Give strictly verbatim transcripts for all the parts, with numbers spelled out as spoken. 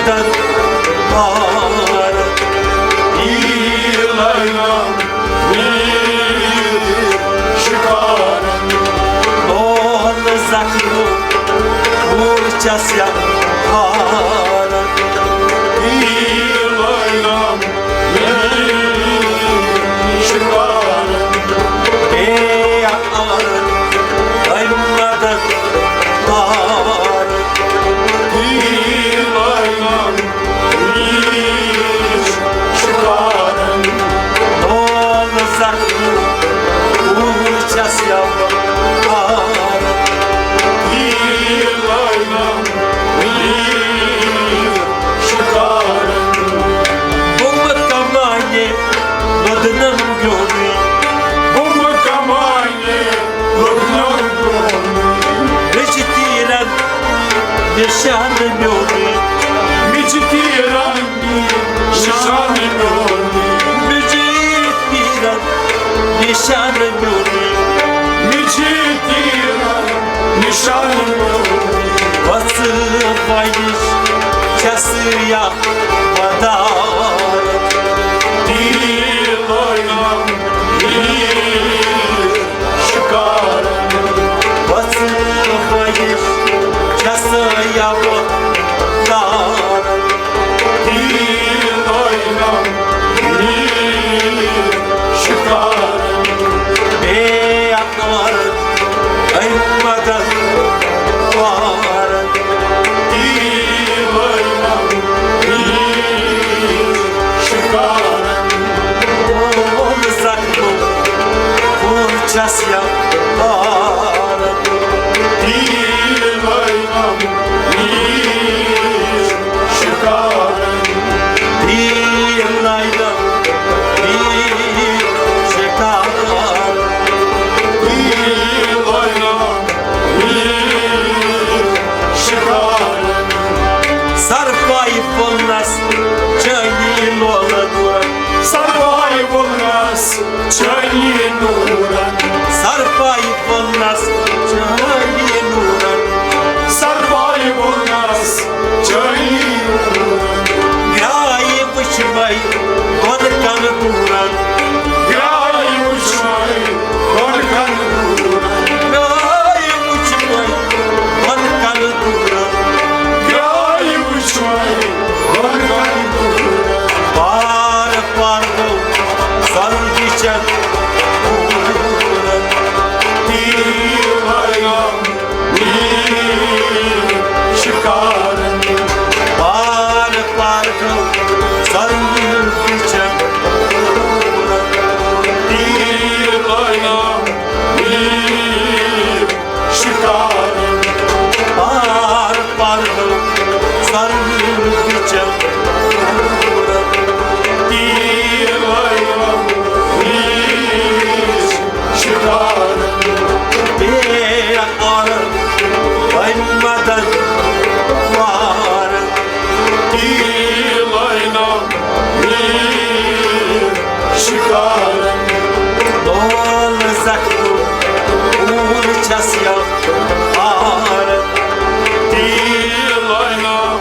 بار، تیل لگان میر شکارن، لول زخم مورچس یا بار، تیل لگان میر شکارن، اے یار، اے مدد کار، تیل لگان میر شکارن، لول زخم مورچس یا بار، تیل لگان میر شکارن۔ بومہٕ کمانہِ لوٚدنم بیوٚنُے، بومہٕ کمانہِ لوٚدنم بیوٚنُے، مےٚ چھِ تیٖرن نِشانہٕ میونُے، مےٚ چھِ تیٖرن نِشانہٕ میونُے، مےٚ چھِ تیٖرن نِشانہٕ میونُے، مےٚ چھِ تیٖرن نِشانہٕ میونُے۔ وَژٕ وَنِش چھَس یا مدار، تیٖر لٲنم تیٖر شکارن، وَژٕ وَنِش چھَس یا مدار، تیٖر لٲنم تیٖر شکارن، بے اکبر اے مدد وار، تیٖر لٲنم تیٖر شکارن، لول زخم مورچس یا بار، تیٖر لٲنم تیٖر شکارن، تیٖر لٲنم تیٖر شکارن، تیٖر لٲنم تیٖر شکارن۔ سرپاے پھولنس چٲنی لولہٕ گُرن، سرپاے پھولنس چٲنی نوٗرن، سرپاے پھولنس چٲنی نوٗرن، سرپاے پھولنس چٲنی نوٗرن۔ گرٛایہِ وٕچھمَے دۄن کَنہٕ دوٗرن، گرٛایہِ وٕچھمَے دۄن کَنہٕ دوٗرن، گرٛایہِ وٕچھمَے دۄن کَنہٕ دوٗرن، گرٛایہِ وٕچھمَے دۄن کَنہٕ دوٗرن۔ پار پار گوٚو سۄنہٕ بِچن دوٗرن، تیٖر لگان میر شکارن، پار پار گوٚو سۄنہٕ بِچن دوٗرن، تیٖر لٲنم میر شکارن، پار پار گوٚو سۄنہٕ بِچن دوٗرن، تیٖر لٲنم میر شکارن، بے عارف وۄنۍ مدد وار، تیٖر لٲنم میر شکارن، لول زخم اوٗل چھَس یا ہار، تیٖر لٲنم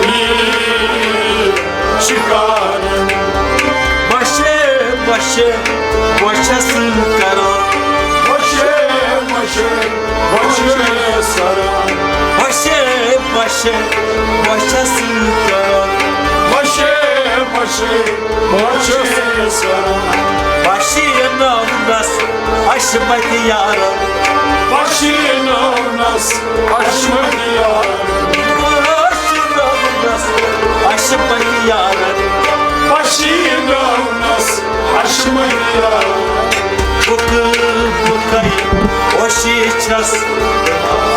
میر شکارن۔ بشے بشے بہٕ چھَس کران، بشے بشے بہٕ چھَس کران، بشے بشے بہٕ چھَس کران، بشے بشے بہٕ چھَس کران۔ بشیٖناونس عصمت یارن، بشیٖناونس عصمت یارن، بشیٖناونس عصمت یارن، بشیٖناونس عصمت یارن۔ بُکہٕ بُکَے اوشی چھَس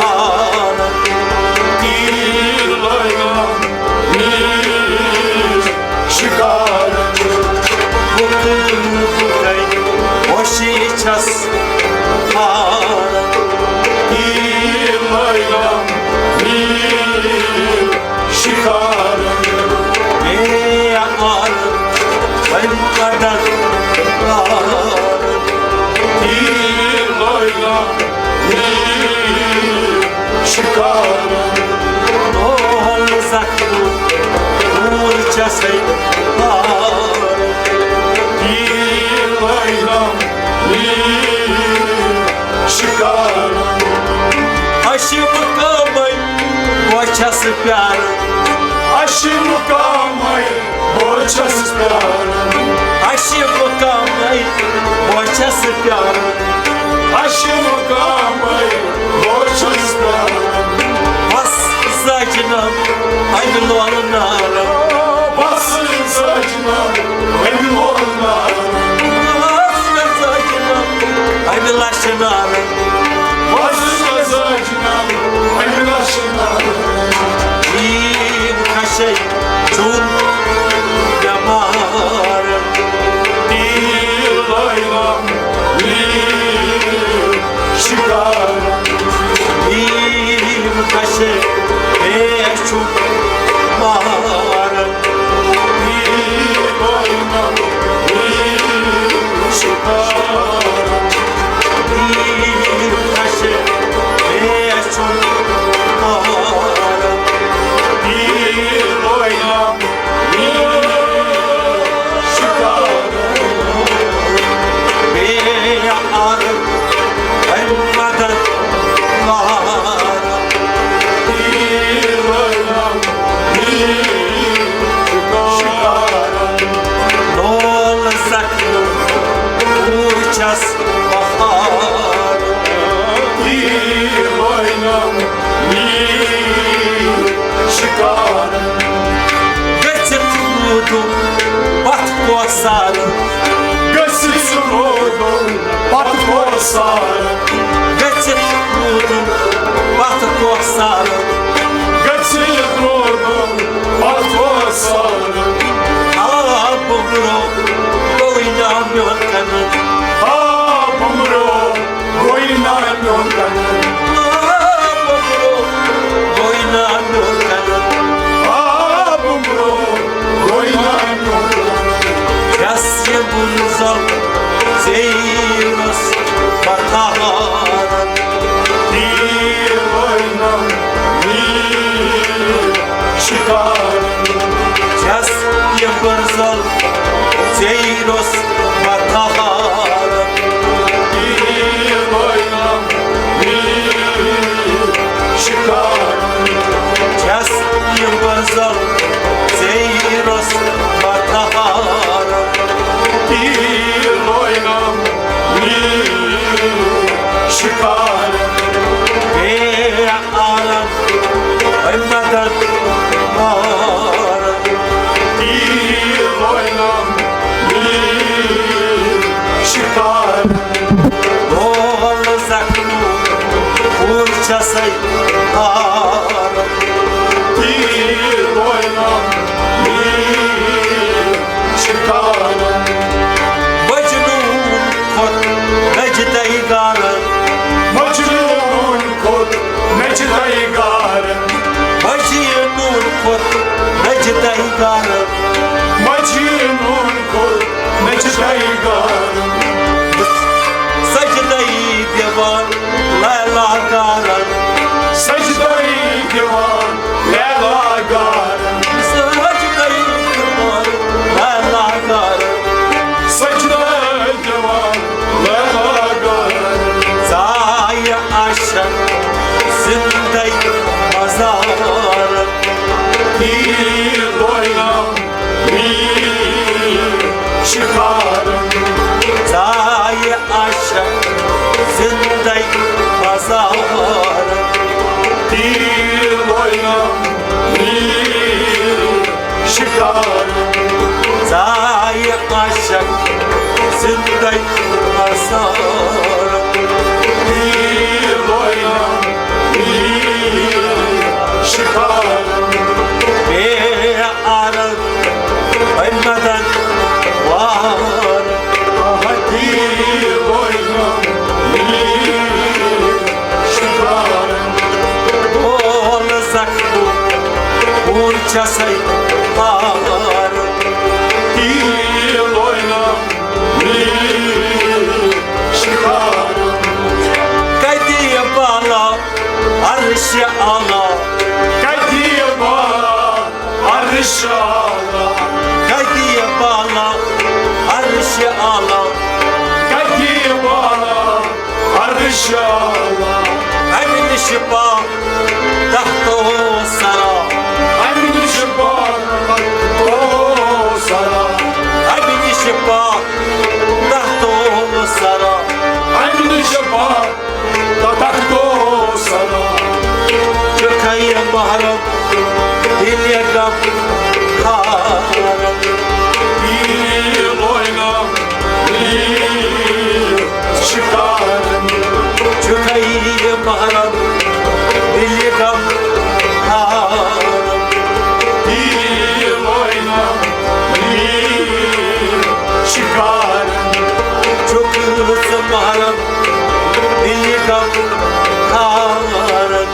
ہاران، تیٖر لٲنم میر شکارن، بُکہٕ بُکَے اوشی چھَس ہاران، تیٖر لٲنم میر شکارن، بے عارف وۄنۍ مدد وار، تیٖر لٲنم میر شکارن، لول زخم سٕے پار۔ تیٖر لٲگِم میٖر شِکارَن۔ اَسہِ مُقامَے بہٕ چھَس پیاران۔ اَسہِ مُقامَے بہٕ چھَس پیاران۔ اَسہِ مُقامَے بہٕ چھَس پیاران۔ اَسہِ مُقامَے بہٕ چھَس پیاران۔ بَس سجنم اَمہِ لولہٕ نارَن۔ بَس سجنم اَمہِ لولہٕ نارَن۔ بَس سجنم اَمہِ لَشہٕ نارَن۔ بَس سجنم اَمہِ لَشہٕ نارَن۔ یِم کَشَے چون بٮ۪مار۔ تیٖر لٲگِم میٖر شِکارَن۔ یِم کَشَے مےٚ چھُ مارَن۔ تیٖر لٲگِم میٖر شِکارَن۔ تیٖر کَشَے مےٚ چھُ مارَن۔ تیٖر لٲگِم میٖر شِکارَن۔ بے عارف اَمہِ مدد وارَن۔ تیٖر لٲگِم میٖر شِکارَن۔ لول زخمیُک وُچھَس بہار۔ تیٖر لٲگِم میٖر شِکارَن۔ گٔژھِتھ روٗدُم پَتھ کوثر۔ گٔژھِتھ روٗدُم پَتھ کوثر۔ گٔژھِتھ روٗدُم پَتھ کوثر۔ گٔژھِتھ روٗدُم پَتھ کوثر۔ آ بُمرو گوٚوُے نا میون کَنَن۔ آ بُمرو گوٚوُے نا میون کَنَن۔ آ بُمرو گوٚوُے نا میون کَنَن۔ آ بُمرو گوٚوُے نا میون کَنَن۔ یَس یہِ بُنزل ژیٖرَس پَتھارَن۔ تیٖر لٲگِم میٖر شِکارَن۔ یَس یہِ بُنزل ژیٖرَس پَتھارَن۔ تیٖر لٲگِم میٖر شِکارَن۔ یَس یہِ بُنزل ژیٖرَس پَتھارَن۔ تیٖر لٲگِم میٖر شِکارَن۔ بے عارف اَمہِ مدد وارَن۔ تیٖر لٲگِم میٖر شِکارَن۔ لول زخمیُک وُچھَسَے بہار۔ تیٖر لٲگِم میٖر شِکارَن۔ مجنوٗن کھوٚت نجدَے گارَن۔ مجنوٗن کھوٚت نجدَے گارَن۔ مجنوٗن کھوٚت نجدَے گارَن۔ مجنوٗن کھوٚت نجدَے گارَن۔ سجدَے دِوان لیلا گارَن۔ سجدَے دِوان لیلا گارَن۔ سجدَے دِوان لیلا گارَن۔ سجدَے دِوان لیلا گارَن۔ ژایہِ عاشق زِندَے مزارَن۔ تیٖر لٲگِم میٖر شِکارَن۔ ژایہِ عاشق زِندَے مزارَن۔ تیٖر لٲگِم میٖر شِکارَن۔ ژایہِ عاشق زِندَے مزارَن۔ تیٖر لٲگِم میٖر شِکارَن۔ بے عارف اَمہِ مدد وارَن۔ آہ، تیٖر لٲگِم میٖر شِکارَن۔ لول زخمیُک وُچھَسَے بہار۔ تیٖر لٲگِم میٖر شِکارَن۔ کَتہِ بالا عرشِ اعلیٰ۔ کَتہِ بالا عرشِ اعلیٰ۔ پاک تختو سرا۔ امہِ نِش پاک تختو سرا۔ امہِ نِش پاک تختو سرا۔ امہِ نِش پاک تختو سرا۔ چھُکھے محرم دِلہِ غم خارم۔ پیٖر لوینا پیٖر شِکارن۔ چھُکھے محرم دِلہِ غم خارم۔ پیٖر لوینا پیٖر شِکارن۔ چھُکھ ژٕ محرم دِلہِ غم خارن۔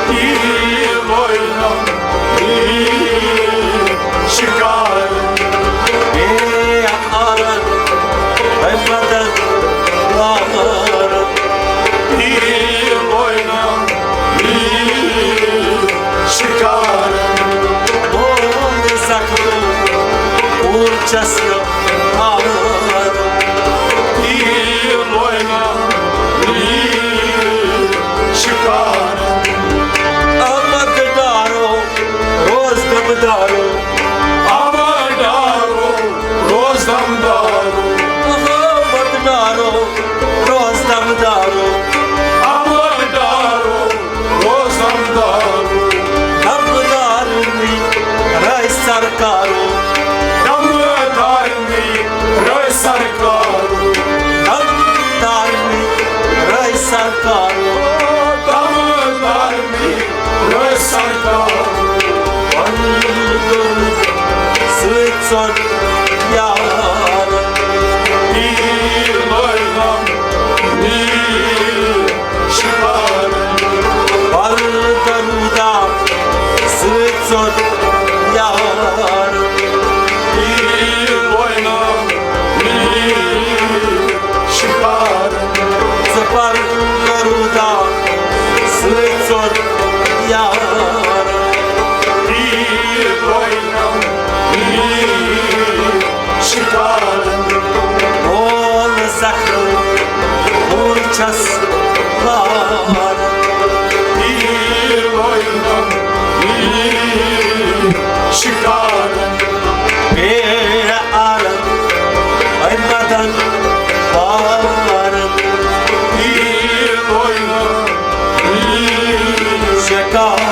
پیٖر لوینا پیٖر شِکارن۔ بے عارت، بے مدد وارن۔ پیٖر لوینا پیٖر شِکارن۔ مول زخمو پوٗر چھس نہٕ ہارن۔ پیٖر لوینا پیٖر شِکارن۔ احمد ڈارو روز دمدارو۔ احمد ڈارو روز دمدارو۔ احمد ڈارو روز دمدارو۔ احمد ڈارو روز دمدارو۔ دمدارنی رٲے سرکارو۔ دمدارنی رٲے سرکارو۔ دمدارنی رٲے سرکارو۔ دمدارنی رٲے سرکارو۔ وَنٛدُن سۭتۍ ژوٚٹ یار۔ پیٖر لٲگۍ ہم پیٖر شِکار۔ پَرٕ درودہ سۭتۍ ژوٚٹ یار۔ پیٖر لٲگۍ ہم پیٖر شِکار۔ ژٕ پَر درودہ سۭتۍ ژوٚٹ یار۔ پیٖر لٲگۍ ہم پیٖر شِکار۔ مول زخم پوٗر چھس ہار۔ پیٖر لٲگۍ ہم پیٖر شِکار۔ بے عارت، اے مدد وارن۔ پیٖر لٲگۍ ہم پیٖر شِکار۔